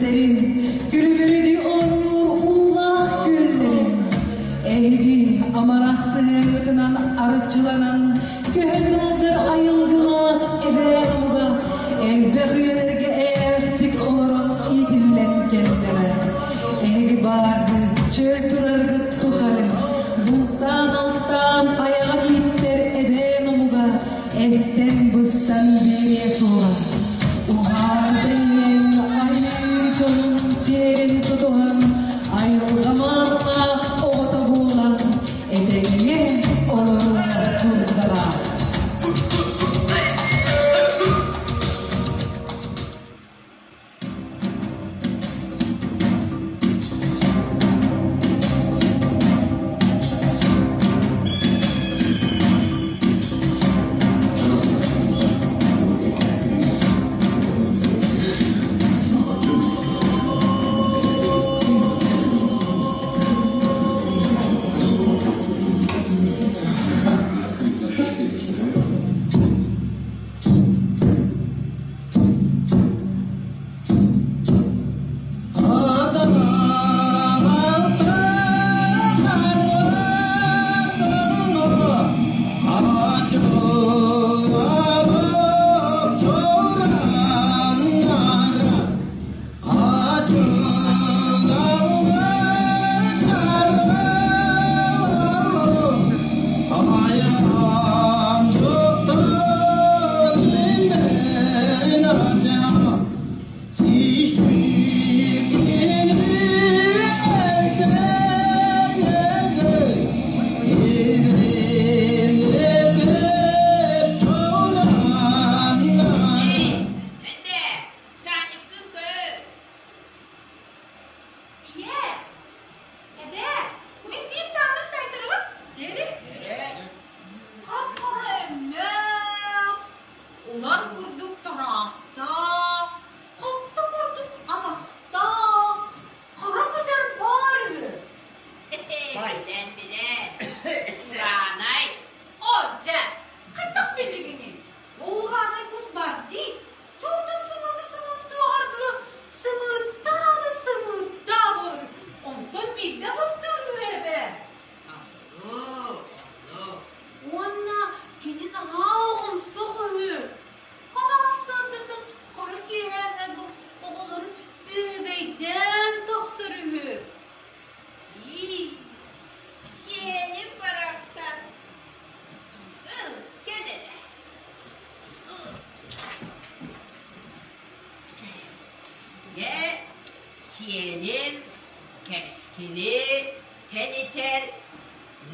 Өрүстэрим, күлүмүрдүү оонньуур уулаах күөллэрим, эһиги амарах сыһыаҥҥытынан арчыланан көһө сылдьар айылгылаах эбээн омуга элбэх үйэлэргэ эйээхтик олорон иитиллэн кэллэҕэ. Эһиги бааргыт, чөл тураргыт тухары бултаан-алтаан айаҕын ииттэр эбээн омуга эстэн-быстан биэриэ суоҕа. Уһаан-тэнийэн айыы дьонун сиэрин тутуһан, айылҕа маанылаах оҕото буолан, этэҥҥэ олоруо турдаҕа. Ийээ, эбээ, мин биир таамын таайтарабын. Диэри. Хап-хара өҥнөөх, улар курдук тараахтаах, хопто курдук атахтаах, хара көтөр баар үһү. Билэн, билэн. Ураанай. О, дьэ, хайдах билигиний? Ол ураанай кус баар дии. Чууту сымыыты сымыыттыаҕар дылы сымыыттаа да сымыыттаа буолар. Онтон биирдэ бултуур үһү эбээ. Уонна кини наһаа оҕомсох үһү. Хара сарсыардаттан хара киэһээҥҥэ оҕолорун бүөбэйдээн тахсар үһү. Ии, сиэним барахсан. Ыл, кэл эрэ. Дьэ, сиэним кэскили тэнитэр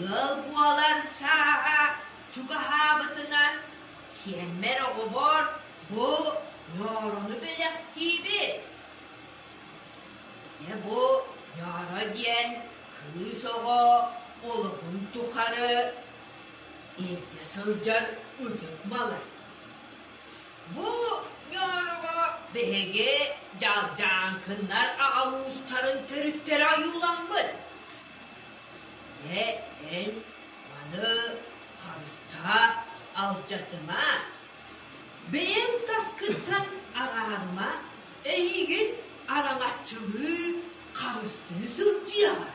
ыал буолар сааһа чугаһаабытынан сиэммэр оҕобор бу ньоорону бэлэхтиибин. Дьэ бу ньооро диэн кыыс оҕо олоҕун тухары илдьэ сылдьар ытык мала. Бу ньоороҕо биһиги Дьалдьааҥкыннар аҕа уустарын төрүттэрэ ойууламмыт. Дьэ, эн маны харыстаа, алдьатыма, бэйэҥ таскыттан араарыма, эйигин араҥаччылыы, харыстыы сылдьыаҕа.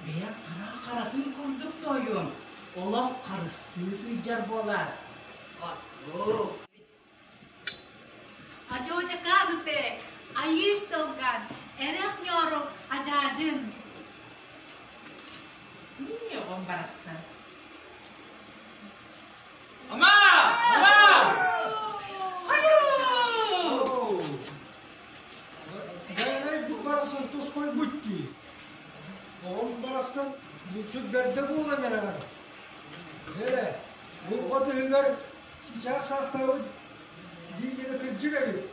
Бэйэҥ харах харатын курдук тоойуом, олох харыстыы сылдьар буолаар. Оттуу. Адьоодьакаадыте, айыыш долган, эрэх ньоорук адьаадьын. Мин оҕом барахсан. Ама! Ама! Бэйэлэрэ бу барахсан тус хойбут дии. Оҕом барахсан булчут бэрдэ буолан эрэҕин. Эрэ, бу батыһыгар чычаах саахтаабыт дииллэрэ кырдьык эбит.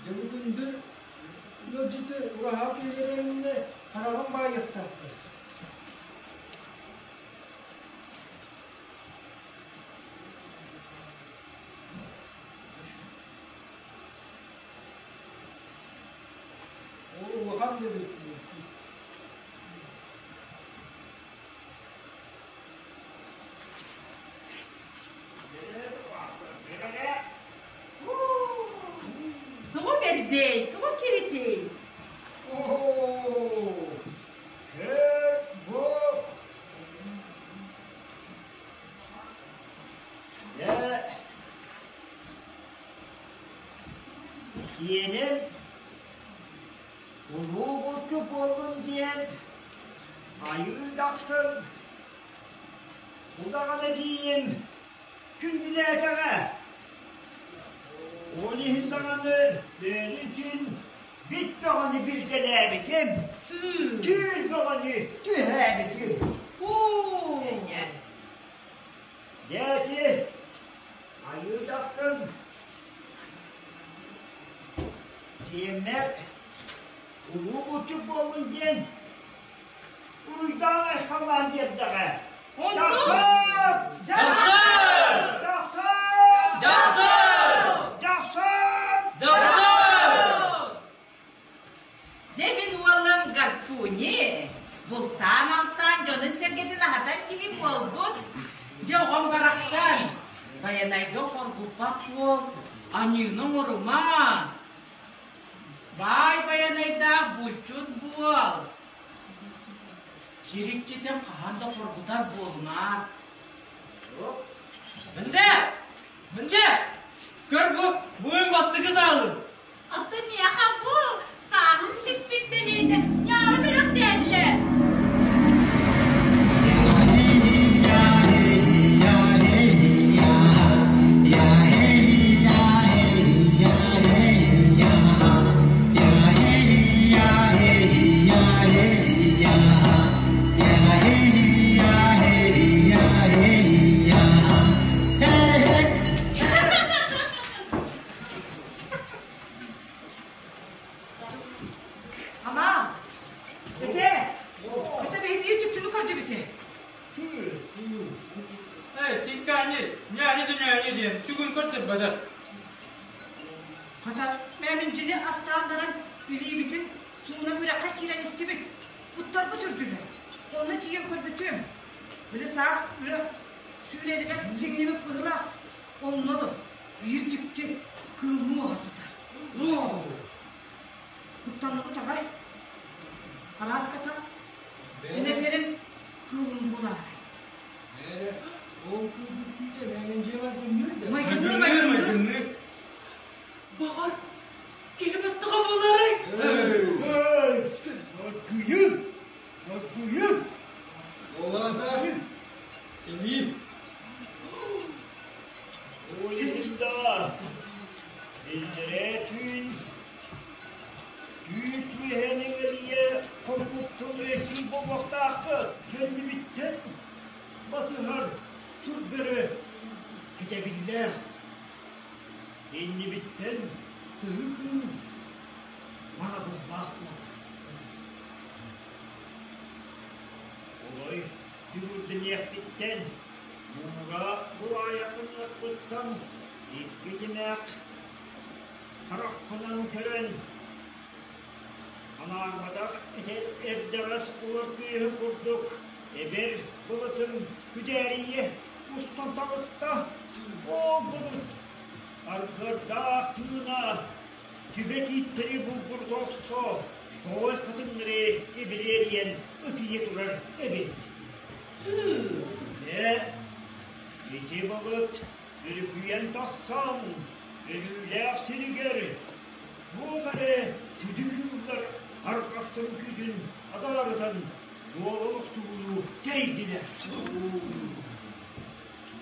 Дьэ бу күндү ыалдьыты ураһаҕа киллэрэ хараҕын баайыахтаахтар. Ол улахан да эбит. үөрдэй, тугу киритэй? Оо, көр бу Дьэ, сиэним улуу булчут буоллун диэн айыы тахсын удаҕан эдьиийим күндүлээтэҕэ. Ол иһин даҕаны бэйэтин бит бөҕөнү билгэлээбитим, түүл бөҕөнү түһээбитим. Дьээти, айыы тахсын, сиэммэр улуу булчут буоллун диэн уруйдаан айхаллаан биэрдэҕэ. Дьахсар! Дьахсар! Дьахсар! Дьахсар! Дьахсар! Дьахсар! Дьэ мин уолум Гарпуни бултаан-алтаан дьонун-сэргэтин аһатар киһи буолбут. Дьэ оҕом барахсан, Байанайга хоргуппат суол, аньыыны оҥорума. Баай Байанайдаах булчут буол. Сириччитин хаһан да хоргутар буолума. Мындэ! Мындэ! Көр бу, буйун бастакы саалым. Оттон миэхэ бу сааһым сиппит бэлиэтэ ньаары бэлэхтээтилэр. Ама, ете, хата биһи чүпчүнү көрдүбүтэ. Эй, тиккани, няни да няни диэн сүгүн көрдөрбөтө. Хата, мэминчини астаан баран илиибитин сууна үрэххэ киирэн истибит. Уттарбыт үрдүлэр. Онно тиийэн көрбүтүм. Били саас үрэх сүүрэригэр сиҥнибит быһыылаах. Онно да биир дьикти кыыл муоһа сытар. Куттанныбыт аҕай. Араас ката. Мин этэрим кыылым булаарай. Эрэ, ол кыылбыт күүтэ мээҥэндьиэ майгынныыр да. Майгынныыр, майгынныыр. Баҕар, киһи баттаҕа буолаарай? Оргуйун! Оргуйун! Ол аата кимий? Ойunda иллэрээ түүн түүн түһэн эҥэрийэ хоммуттун өйдүүр буолуохтааххыт. Кэннибиттэн батыһар сур бөрө кэтэбиллээх. Иннибиттэн тыһы кыыл манабыллаах буолар. Олой түгүрдэниэхпиттэн, муура булаайахыныахпыттан икки тимэх харахпынан көрөн, анаарбатах эрдэҕэс улар кыыһы курдук эбэр былытым күдээрийэ устан таҕыста. Ол былыт аргыардаах тыына түбэ тииттэри булгурга охсо, тоҕой хатыҥнары ибилиэрийэн ытыйа турар эбит. Дьэ, ити былыт үрүкүйэн тахсан, өлүүлээх сиригэр туох эрэ сүдү кыыллар арҕастарын күүтүн адаарытан дуолан охсуһууну тэрийдилэр.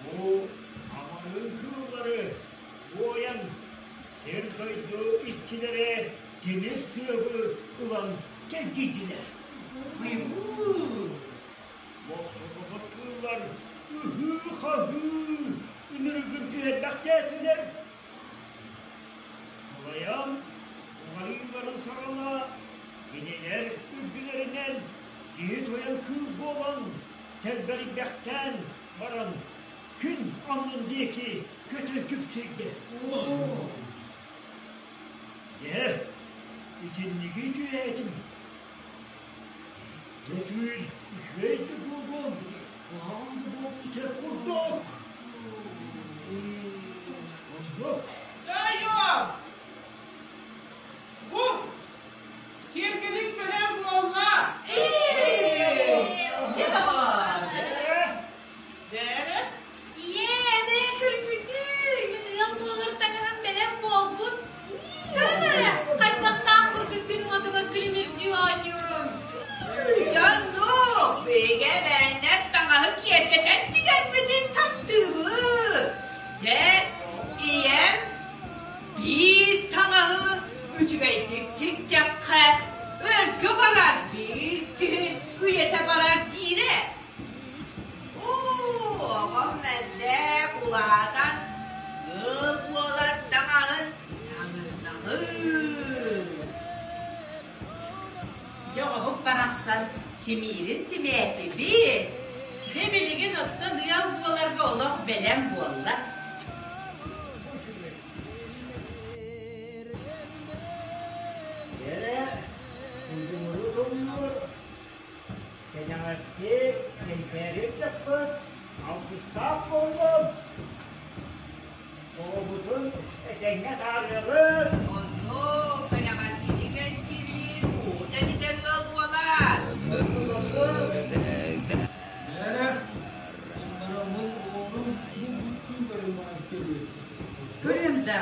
Бу амырыын кыыллары буойан сир-дойду иччилэрэ тимир сыабы ылан кэлгийдилэр. Мохсоҕолор кыыллар ыһыы-хаһыы ынырыгын түһэрбэхтээтилэр. Сылайан, уҕарыыларын саҕана кинилэр үрдүлэринэн киһи тойон кыыл буолан тэлбэрийбэхтээн баран күн аннын диэки көтөн күпсүйдэ. Дьэ, итинниги түһээтим. Бу түүн үчүгэй да буолуон, куһаҕан да буолуон сөп курдук. Оннук. Дойум! Үчүгэйдик тиктэххэ, өргө барар биир киһи үйэтэ барар диирэ. Уу, оҕом мэллээх улаатан, ыал буолар таҥаһын таҥыннаҕын. Дьэ оҕобут барахсан симиирин симээтибит. Дьэ билигин оттон ыал буоларга олох бэлэм буолла. Эрэ, куйдуҥуру тумнуур, кэнэҕэски кэнчээри ыччаппыт алгыстаах буоллун, оҕобутун этэҥҥэ таарыаҕын. Онно кэнэҕэскини кэскилиир уу тэнитэр ыал буолар. Эрэ, бараммын оҕолорум бу буттуу көрүн Көрүөм да.